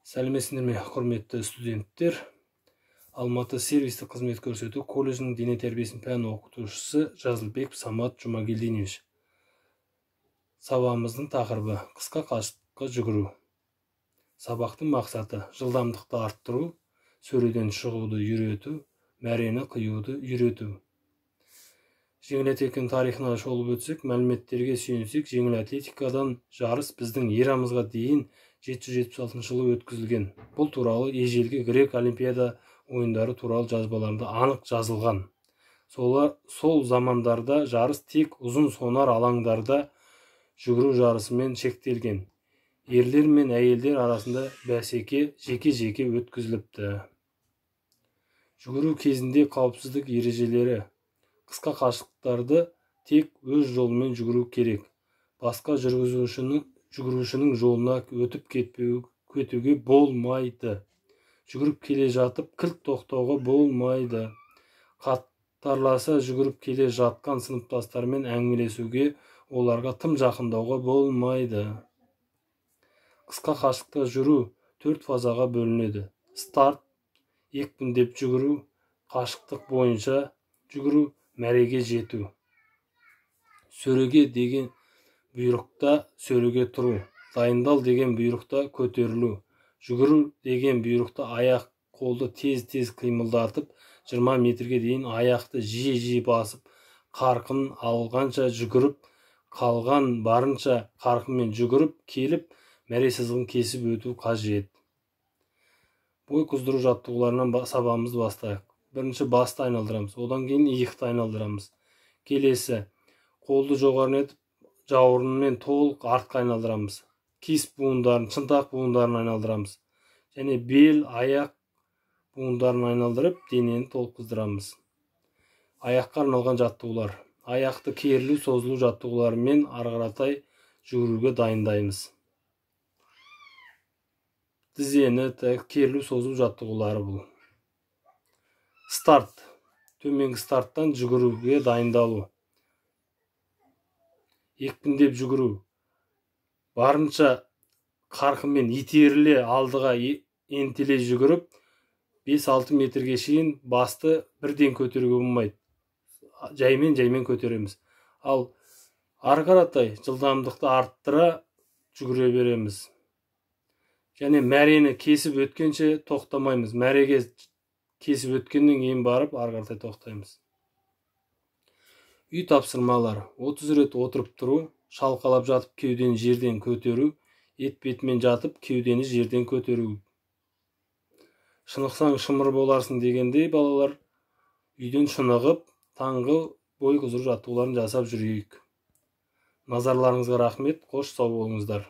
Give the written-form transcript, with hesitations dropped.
Сәлеметсіздер ме, құрметті студенттер! Алматы сервистік қызмет көрсету колледжінің дене тәрбиесі пән оқытушысы Жазылбеков Самат Жұмагелдинович. Сабағымыздың тақырыбы: қысқа қашықтыққа жүгіру. Сабақтың мақсаты: жылдамдықты арттыру, сөреден шығуды үйрету, мәрені қиюды үйрету. Жеңіл атлетиканың тарихына шолып өтсек, мәліметтерге сүйенсек, жеңіл атлетикадан жарыс біздің эрамызға дейін 776 жылы өткізілген. Бұл туралы ежелгі грек олимпиада ойындары туралы жазбаларында анық жазылған. Сол замандарда жарыс тек ұзын сонар алаңдарда жүгіру жарысымен шектелген. Ерлер мен әйелдер арасында бәсеке жеке-жеке өткізіліпті. Жүгіру кезінде қауіпсіздік ережелері: қысқа қашықтықтарды тек өз жолымен жүгіру керек. Басқа жүгірушінің жолына өтіп кетуге болмайды. Жүгіріп келе жатып кілт тоқтауға болмайды. Қатарласа жүгіріп келе жатқан сыныптастармен әңгімелесуге, оларға тым жақындауға болмайды. Қысқа қашықтықта жүру 4 фазаға бөлінеді: старт, екпіндеп жүгіру, қашықтық бойынша жүгіру, мәреге жету. Сөреге деген бұйрықта сөреге тұру, дайындал деген бұйрықта көтерілу, жүгіру деген бұйрықта аяқ қолды тез-тез қимылдатып, 20 метрге дейін аяқты жиі-жиі басып, қарқын алғанша жүгіріп, қалған барынша қарқынмен жүгіріп келіп, мәре сызығын кесіп өту қажет. Бой қыздыру жаттығуларынан сабағымызды бастайық. Бірінші басты айналдырамыз, одан кейін иықты айналдырамыз. Келесі қолды жоғары етіп, жауырынмен толық артқа айналдырамыз. Кис буындарын, шынтақ буындарын айналдырамыз. Және бел, аяқ буындарын айналдырып, денені толық қыздырамыз. Аяққа арналған жаттығулар. Аяқты керілу, созылу жаттығуларымен ары қаратай жүгіруге дайындаймыз. Тізені керілу, созылу жаттығулары бұл. Старт. Төменгі старттан жүгіруге дайындалу. Екпіндеп жүгіру. Барынша қарқынмен итеріле алдыға ентелей жүгіріп, 5-6 метрге шейін басты бірден көтеруге болмайды. Жаймен-жаймен көтереміз. Ал ары қаратай жылдамдықты арттыра жүгіре береміз. Және мәрені кесіп өткенше тоқтамаймыз. Мәреге кесіп өткеннен кейін барып ары қаратай тоқтаймыз. Үй тапсырмалары: 30 рет отырып тұру, шалқалап жатып кеудені жерден көтеру, ет бетімен жатып кеудені жерден көтеру. Шынықсаң шымыр боларсың дегендей, балалар үйден шынығып, таңғы бой қыздыру жаттығуларын жасап жүрейік. Назарларыңызға рахмет, қош сау болыңыздар.